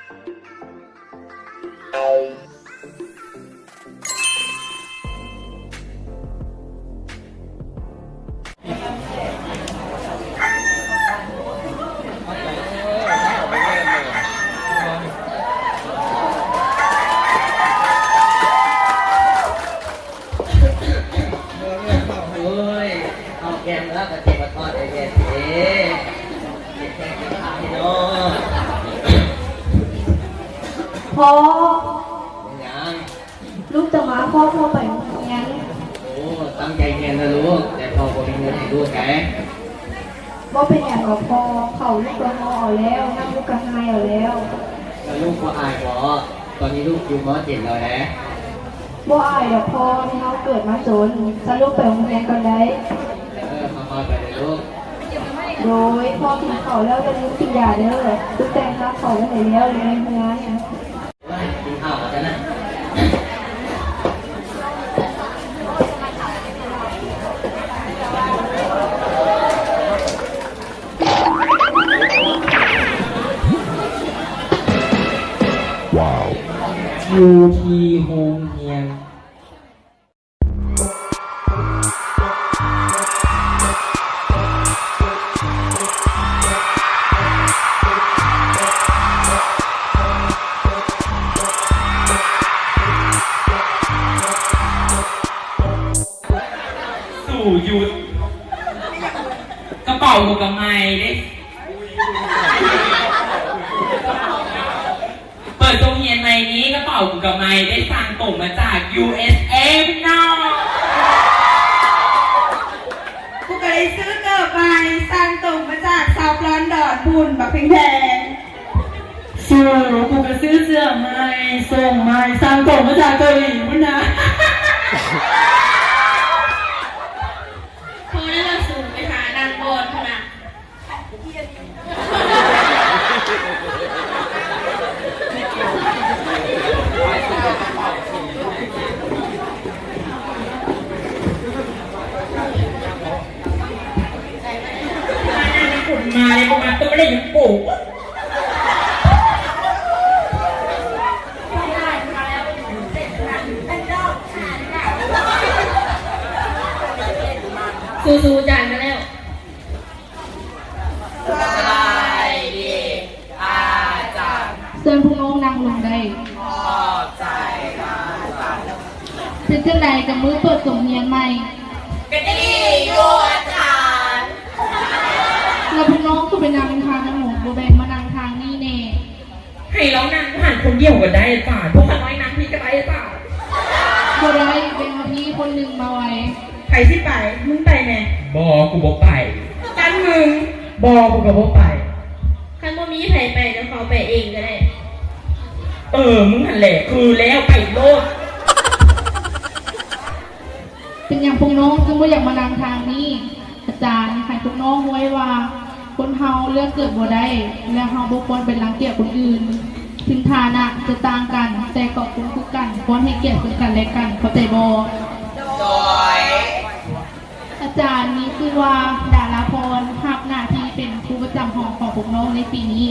ໂອ້ຍ ເຂົ້າແກງແລ້ວກໍເຈັບກະເພາະໄດ້ແທ້ເດ້ ເຈັບແຂ້ງເຈັບຂາເນາະ. ພໍ່ ເປັນຫຍັງ? ລູກຈະມາ ພໍ່ ພໍ່ໄປໂຮງຮຽນ. ໂອ້ ຕັ້ງໃຈຮຽນນະລູກ ແຕ່ພໍ່ບໍ່ມີເງິນໃຫ້ລູກໃດ. ບໍ່ເປັນຫຍັງດອກພໍ່ ເຂົ້າລູກກໍຮ້ອງເອົາແລ້ວ ນ້ຳລູກກໍຫາຍເອົາແລ້ວ. ແລ້ວລູກບໍ່ອາຍບໍ? ຕອນນີ້ລູກຢູ່ ມໍເຈັດ ແລ້ວເດ້. ບໍ່ອາຍດອກພໍ່ ທີ່ເຮົາເກີດມາຈົນ. ພາລູກໄປໂຮງຮຽນກ່ອນໄດ໋. ເອີ ຄ່ອຍໆ ໄປເດີລູກ. ໂດຍ ພໍ່ກິນເຂົ້າແລ້ວຢ່າລືມກິນຢາເດີ. ລູກແຕ່ງຫາເຂົ້າໄວ້ໃຫ້ແລ້ວຢູ່ໃນເຮືອນ. ກິນເຂົ້າກ່ອນນະ. ວ້າວ ຢູ່ທີ່ໂຮງຮຽນ. ສູຢຸດ ກະເປົາກູກະໃໝ່ເດ້. ເປີດໂຮງຮຽນໃໝ່ນີ້ ກະເປົາກູກະໃໝ່ໄດ້ສັ່ງຕົງມາຈາກ ຢູເອສເອ ພີ່ນ້ອງ. ກູກະໄດ້ຊື້ເກີບໃໝ່ ສັ່ງຕົງມາຈາກຊາວລອນດອນພຸ້ນ ບັກແພງໆ. ສູ ກູກະຊື້ເສື້ອໃໝ່ ສົ່ງໃໝ່ ສັ່ງຕົງມາຈາກເກົາຫຼີພຸ້ນນະ. ພໍແລ້ວເລີ ສູ ໄປຫານັ່ງບ່ອນພຸ້ນນະ. ມາແລ້ວ ມາແລ້ວ ບໍ່ມາຕົວເລັກໂປ. ສູ້ໆ ຈານມາແລ້ວ. ສະບາຍດີ ອາຈານ. ເຊີນພວກນ້ອງນັ່ງລົງໄດ້. ຂອບໃຈ ອາຈານ. ເປັນຈັ່ງໃດກັບມື້ເປີດສົກຮຽນໃໝ່? ກະດີຢູ່ ອາຈານ. ແລ້ວພວກນ້ອງຄືໄປນັ່ງທາງນັ້ນ ບໍ່ແບ່ງມານັ່ງທາງນີ້ແດ່? ໃຫ້ລາວນັ່ງຢູ່ຫັ້ນຄົນດຽວກໍໄດ້ອາຈານ, ພວກຂ້ານ້ອຍນັ່ງພີ້ກໍໄດ້ອາຈານ. ບໍ່ໄດ້, ແບ່ງໃຫ້ພີ່ຄົນໜຶ່ງມາໄວ. ໃຜຊິໄປ? ມຶງໄປແມະ. ບໍ່, ກູບໍ່ໄປ. ຄັນມຶງ? ບໍ່, ກູກໍບໍ່ໄປ. ຄັນບໍ່ມີໃຜໄປ, ດຽວເຂົາໄປເອງກໍໄດ້. ເອີ, ມຶງຫັ້ນແຫຼະ, ຄືແລ້ວ, ໄປໂລດ. ເປັນຫຍັງພວກນ້ອງຈຶ່ງບໍ່ຢາກມານັ່ງທາງນີ້? ອາຈານໃຫ້ພວກນ້ອງຮູ້ໄວ້ວ່າ ຄົນເຮົາເລືອກເກີດບໍ່ໄດ້ ແລະ ເຮົາບໍ່ຄວນໄປລັງກຽດຄົນອື່ນ. ເຖິງຖານະຈະຕ່າງກັນ, ແຕ່ກໍຄົນຄືກັນ, ຄວນໃຫ້ກຽດເຊິ່ງກັນແລະກັນ, ເຂົ້າໃຈບໍ່? ໂດຍ. ອາຈານມີຊື່ວ່າ ດາລາພອນ, ຮັບໜ້າທີ່ເປັນຄູປະຈຳຫ້ອງຂອງພວກນ້ອງໃນປີນີ້.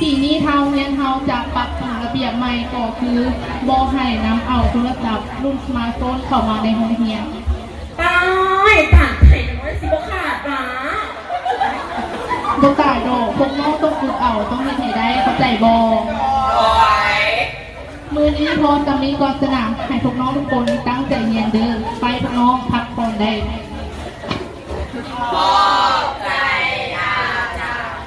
ປີນີ້ທາງໂຮງຮຽນເຮົາຈະປັບລະບຽບໃໝ່ ກໍຄືບໍ່ໃຫ້ນຳເອົາໂທລະສັບລຸ້ນສະມາດໂຟນເຂົ້າມາໃນໂຮງຮຽນ. ຕາຍ, ຕາຍ, ໄທນ້ອຍຊິບໍ່ຂາດຫວາ? ບໍ່ຕາຍດອກ, ພວກນ້ອງຕ້ອງຝຶກເອົາ, ຕ້ອງເຮັດໃຫ້ໄດ້, ເຂົ້າໃຈບໍ່? ໂດຍ. ມື້ນີ້ພໍສ່ຳນີ້ກ່ອນຊະນະ, ໃຫ້ພວກນ້ອງທຸກຄົນຕັ້ງໃຈຮຽນເດີ້. ໄປ, ພວກນ້ອງພັກຜ່ອນໄດ້. ຂອບໃຈອາຈານ.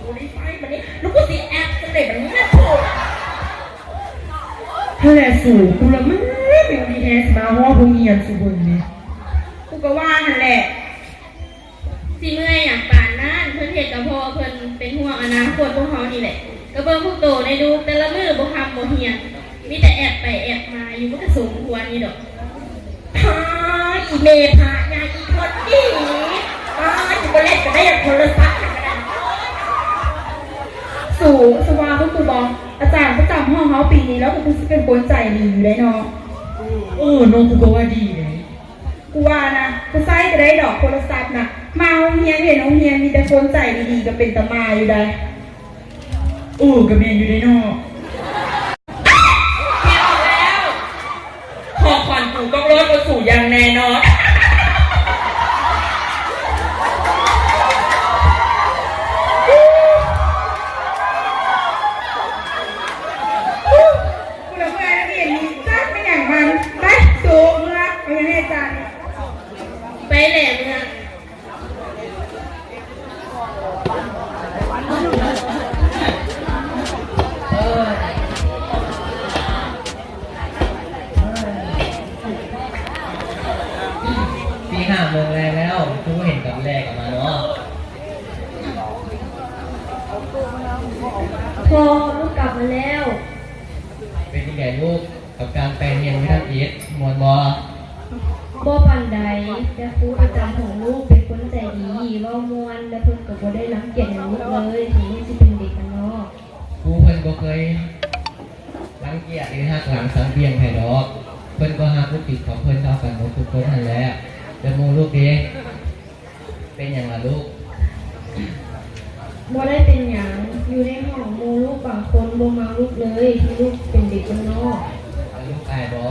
ກູໄດ້ໄຟບາດນີ້, ແລ້ວກູຊິແອັບຈັ່ງໃດບາດນີ້ນະໂທ້. ຫັ້ນແຫຼະສູ, ກູລະເມື່ອຍແນວນີ້ແທ້, ຊິມາຮອດໂຮງຮຽນສູເບິ່ງນີ້. ກູກໍວ່າຫັ້ນແຫຼະ. ຊິເມື່ອຍຫຍັງປານນັ້ນ, ເພິ່ນເຮັດກໍເພາະວ່າເພິ່ນເປັນຫ່ວງອະນາຄົດພວກເຮົານີ້ແຫຼະ. ກໍເບິ່ງພວກໂຕແດ່ດູ, ແຕ່ລະມື້ບໍ່ຮ່ຳບໍ່ຮຽນ, ມີແຕ່ແອັບໄປແອັບມາຢູ່, ມັນກໍສົມຄວນຢູ່ດອກ. ພາ ອີເມພະຍາອີຄົນນີ້, ພາ ຊິບໍ່ເຫຼັດກໍໄດ້ ໂທລະສັບ. ສູ, ສູວ່າພວກກູບໍ່? ອາຈານປະຈຳຫ້ອງເຮົາປີນີ້ແລ້ວ ກໍຄືຊິເປັນຄົນໃຈດີຢູ່ໄດ໋ເນາະ. ເອີເນາະ, ກູກໍວ່າດີເດ. ກູ ກູວ່ານະ ບໍ່ໃຊ້ກໍໄດ້ດອກໂທລະສັບນະ ມາໂຮງຮຽນ ເຫັນໂຮງຮຽນມີແຕ່ຄົນໃຈດີໆ ກໍເປັນຕາມາຢູ່ໃດ໋. ເອີ ກໍແມ່ນຢູ່ເດ້ເນາະ. ຄິດອອກແລ້ວ ຂອງຂວັນກູຕ້ອງເລີດກວ່າສູຢ່າງແນ່ນອນ. ກູລະເມື່ອຍນະ ເຫັນຈັກແມ່ນຫຍັງມັນ. ໄປ ສູເມືອ ໄປຮຽນໃຫ້ອາຈານ. ໄປແຫຼະເມືອ. ສີ່ຫ້າໂມງແລງແລ້ວ ຄືບໍ່ເຫັນກັບແລກັບມາເນາະ. ພໍ່ ລູກກັບມາແລ້ວ. ເປັນຈັ່ງໃດລູກ ກັບການໄປຮຽນມື້ທຳອິດ ມ່ວນບໍ່? ບໍ່ປານໃດ, ແຕ່ຄູປະຈຳຂອງລູກເປັນຄົນໃຈດີ, ເວົ້າມ່ວນ ແລະ ເພິ່ນກໍບໍ່ໄດ້ລັງກຽດຫຍັງລູກເລີຍ, ເຖິງລູກຊິເປັນເດັກບ້ານນອກ. ຄູເພິ່ນບໍ່ເຄີຍລັງກຽດ ຫຼື ຫັກຫຼັງສັງບຽງໃຜດອກ, ເພິ່ນກໍຮັກລູກສິດຂອງເພິ່ນເທົ່າກັນໝົດທຸກຄົນຫັ້ນແຫຼະ. ແລະ ໝູ່ລູກເດ? ເປັນຫຍັງລະລູກ? ບໍ່ໄດ້ເປັນຫຍັງ. ຢູ່ໃນຫ້ອງ ໝູ່ລູກບາງຄົນບໍ່ມັກລູກເລີຍ ທີ່ລູກເປັນເດັກບ້ານນອກ. ແລ້ວລູກອາຍບໍ່?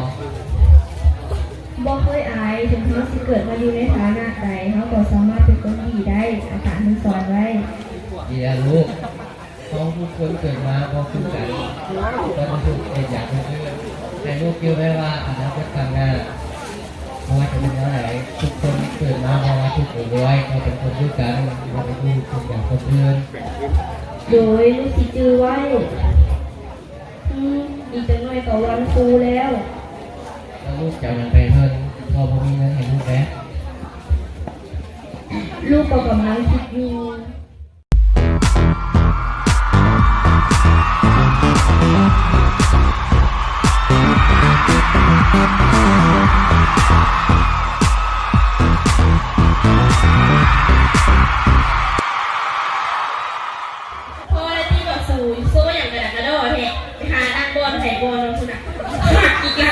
ບໍ່ເຄີຍອາຍ. ເຖິງເຮົາຊິເກີດມາຢູ່ໃນຖານະໃດ, ເຮົາກໍສາມາດເປັນຄົນດີໄດ້. ອາຈານເພິ່ນສອນໄວ້. ດີແລ້ວລູກ. ເຮົາທຸກຄົນເກີດມາບໍ່ຄືກັນ, ເຮົາກໍທຸກເປັນຢ່າງຄົນອື່ນ. ໃຫ້ລູກຈື່ໄວ້ວ່າ ອະນາຄົດຂ້າງໜ້າ ບໍ່ວ່າຈະເປັນແນວໃດ, ທຸກຄົນເກີດມາບໍ່ວ່າທຸກຫຼືລວຍ ກໍເປັນຄົນຄືກັນ, ບໍ່ໄດ້ຢູ່ທຸກຢ່າງຄົນອື່ນ. ໂດຍ ລູກຊິຈື່ໄວ້. ອືມ ອີກຈັກໜ້ອຍກໍວັນຄູແລ້ວ. ແລ້ວລູກຈະເອົາຫຍັງໄປໃຫ້ເພິ່ນ? ພໍ່ບໍ່ມີເງິນໃຫ້ລູກເດ້. ລູກກໍກຳລັງຄິດຢູ່. ພໍແລ້ວຕິບັກສູ, ໂຊຫຍັງກະດະກະດໍແທ້, ໄປຫານັ່ງບ່ອນໃຜບ່ອນມັນພຸ້ນນະ. ຄັກອີກລະ.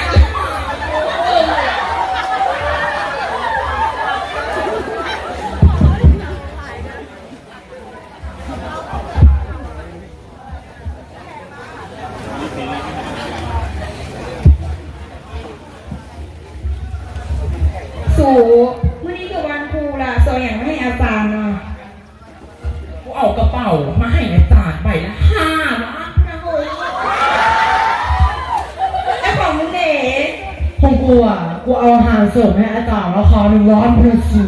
ສູ, ມື້ນີ້ກໍວັນຄູລະ, ໂຊຫຍັງມາໃຫ້ອາຈານນະ? ກູເອົາກະເປົາມາໃຫ້ອາຈານໃບລະຫ້າລ້ານພຸ້ນນະເຮີຍ. ແລ້ວຂອງມຶງເດ? ຂອງກູອະ, ກູເອົາອາຫານເສີມໃຫ້ອາຈານລາຄາໜຶ່ງລ້ານພຸ້ນນະສູ.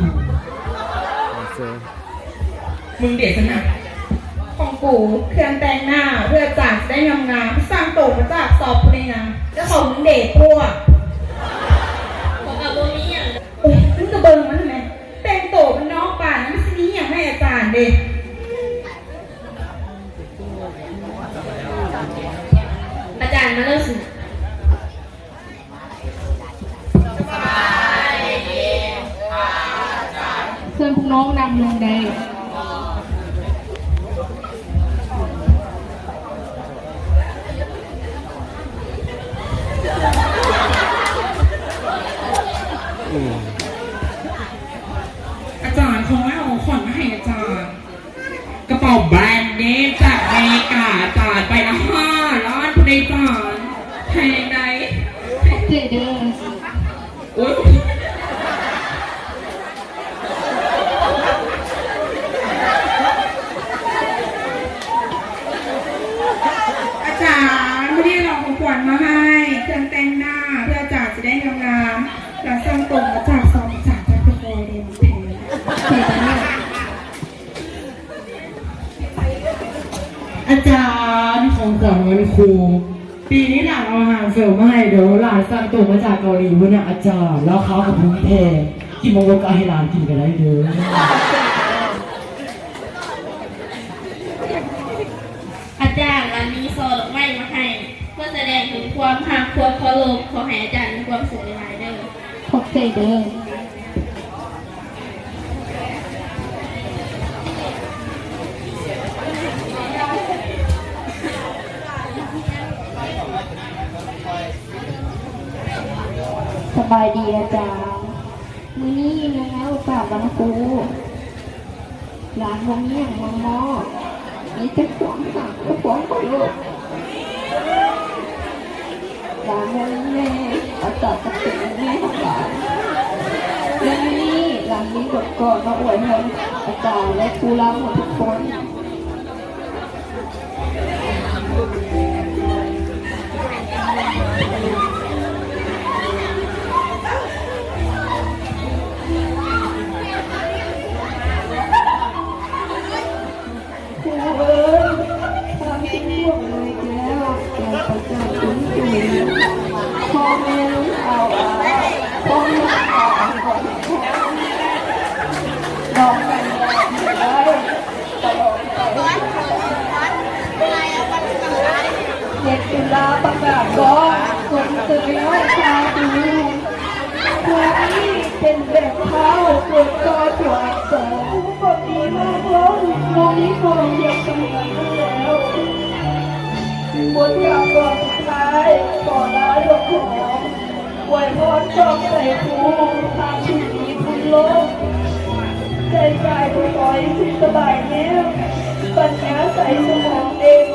ມຶງເດຊັ້ນນະ? ຂອງກູເຄື່ອງແຕ່ງໜ້າ ເພື່ອອາຈານຈະໄດ້ງາມໆ, ສັ່ງຕົງມາຈາກຊັອບພຸ້ນເດນະ. ແລ້ວຂອງມຶງເດ? ພວກ ຂ້ອຍກະບໍ່ມີຫຍັງ. ໂອ້ຍ ມຶງກະເບິ່ງມັນຫັ້ນແຫຼະ. ແຕ່ງໂຕບ້ານນອກປານນີ້ ມັນຊິມີຫຍັງໃຫ້ອາຈານເດ? ອາຈານມາເລີຍ. ເຊີນພວກນ້ອງນັ່ງລົງໄດ້. ອາຈານ ຂ້ອຍເອົາຂອງຂວັນມາໃຫ້ອາຈານ, ກະເປົາແບຣນເນມຈາກອາເມລິກາ ອາຈານ, ໃບລະຫ້າລ້ານພຸ້ນເດອາຈານ. ແພງໃດ໋. ຂອບໃຈເດີ. ໂອ້ຍ ອາຈານ, ມື້ນີ້ເອົາຂອງຂວັນມາໃຫ້, ເຄື່ອງແຕ່ງໜ້າ ເພື່ອອາຈານຈະໄດ້ງາມໆ, ລະສັ່ງຕົງມາຈາກຊັອບ, ອາຈານຈັກໄປຄອຍເດ ມັນແພງ. ອາຈານ, ຂອງຂວັນວັນຄູ. ປີນີ້ຫຼານເອົາອາຫານເສີມມາໃຫ້ເດີ, ຫຼານສັ່ງຕົງມາຈາກເກົາຫຼີພຸ້ນນະອາຈານ, ລາຄາກໍບໍ່ແພງ, ກິນໝາກເບົດກະໃຫ້ຫຼານກິນກະໄດ້ເດີ. ອາຈານ, ຫຼານມີຊ່ອດອກໄມ້ມາໃຫ້ ເພື່ອສະແດງເຖິງຄວາມຮັກ, ຄວາມເຄົາລົບ. ຂໍໃຫ້ອາຈານມີຄວາມສຸກຫຼາຍໆເດີ. ຂອບໃຈເດີ. ສະບາຍດີອາຈານ. ມື້ນີ້ແມ່ນໂອກາດວັນຄູ, ຫຼານບໍ່ມີຫຍັງມາມອບ, ມີແຕ່ຄວາມຮັກກັບຄວາມເຄົາລົບ. ຫຼານບໍ່ມີແມ່, ອາຈານກໍເປັນແມ່ຂອງຫຼານ. ແລະມື້ນີ້ຫຼານມີບົດກອນມາອວຍພອນອາຈານ ແລະ ຄູລາໝົດທຸກຄົນ. ຄູເອີຍ, ຄວາມຈິງບວກເລີຍແກ້ວ ແກ້ວປະຈານຄຸນສູງ, ພໍ່ແມ່ລຸງອາວອາ, ພໍ່ແມ່ລຸງອາວອາ, ນ້ອງກັນຍາທີ່ໄດ້ ຕະຫຼອດໄປ. ເຮັດຈຸລາປະກາດບອກ ຊົມເຊີຍໄວ້ຊາວພູ. ຜູ້ນີ້ເປັນແບບທ້າວ ເກີດຕໍ່ຕົວອັກສອນ ບໍ່ມີມາກລ້ອງ ບໍ່ມີຂອງຮຽນສຳຄັນແລ້ວ. ບົດກາບກ່ອນສຸດທ້າຍ ຂໍລາຫຼວງພໍ່. ອວຍພອນຈອກໃສ່ພູ ພາຜູ້ດີພຸ້ນໂລກ ໃຈກາຍບໍ່ຄ່ອຍສຸກສະບາຍແລ້ວ ປັນຍາໃສສະໝອງເຕັມ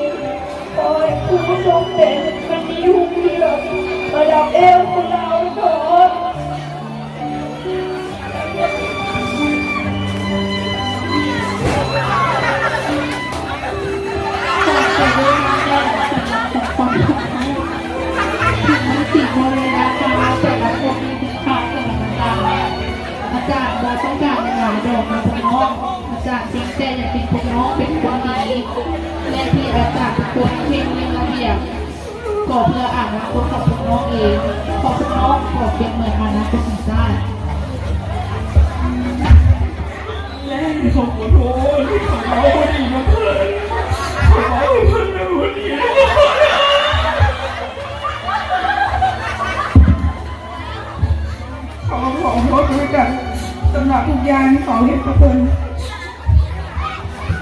ຂໍໃຫ້ຄູຈົ່ງເປັນມະນີຮຸ່ງເຮືອງ ປະດັບແອວຄົນລາວທອດ. ອາຈານບໍ່ຕ້ອງການຫຍັງຫຼາຍດອກນະພວກນ້ອງ, ອາຈານພຽງແຕ່ຢາກເຫັນພວກນ້ອງເປັນຄົນດີ ແລະ ທີ່ອາຈານທຸກຄົນເຄັ່ງເລື່ອງລະບຽບ ກໍເພື່ອອະນາຄົດຂອງພວກນ້ອງເອງ, ເພາະພວກນ້ອງກໍເປັນເໝືອນອະນາຄົດຂອງຊາດ. ແລະ ຂໍໂທດ ຂ້ອຍເວົ້າບໍ່ດີນຳເພິ່ນ, ຂ້ອຍເວົ້າໃຫ້ເພິ່ນຮູ້ດີນຳເພິ່ນ. ເຂົາກໍຂໍໂທດຄືກັນ ສຳລັບທຸກຢ່າງທີ່ເຂົາເຮັດກັບເພິ່ນ.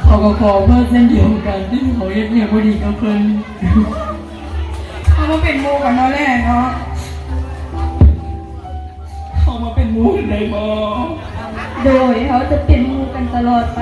ເຂົາກໍຂໍໂທດເຊັ່ນດຽວກັນ ທີ່ເຂົາເຮັດຫຍັງບໍ່ດີກັບເພິ່ນ. ເຮົາມາເປັນໝູ່ກັນເນາະແຫຼະເນາະ. ເຮົາມາເປັນໝູ່ກັນໄດ້ບໍ່? ໂດຍ ເຮົາຈະເປັນໝູ່ກັນຕະຫຼອດໄປ.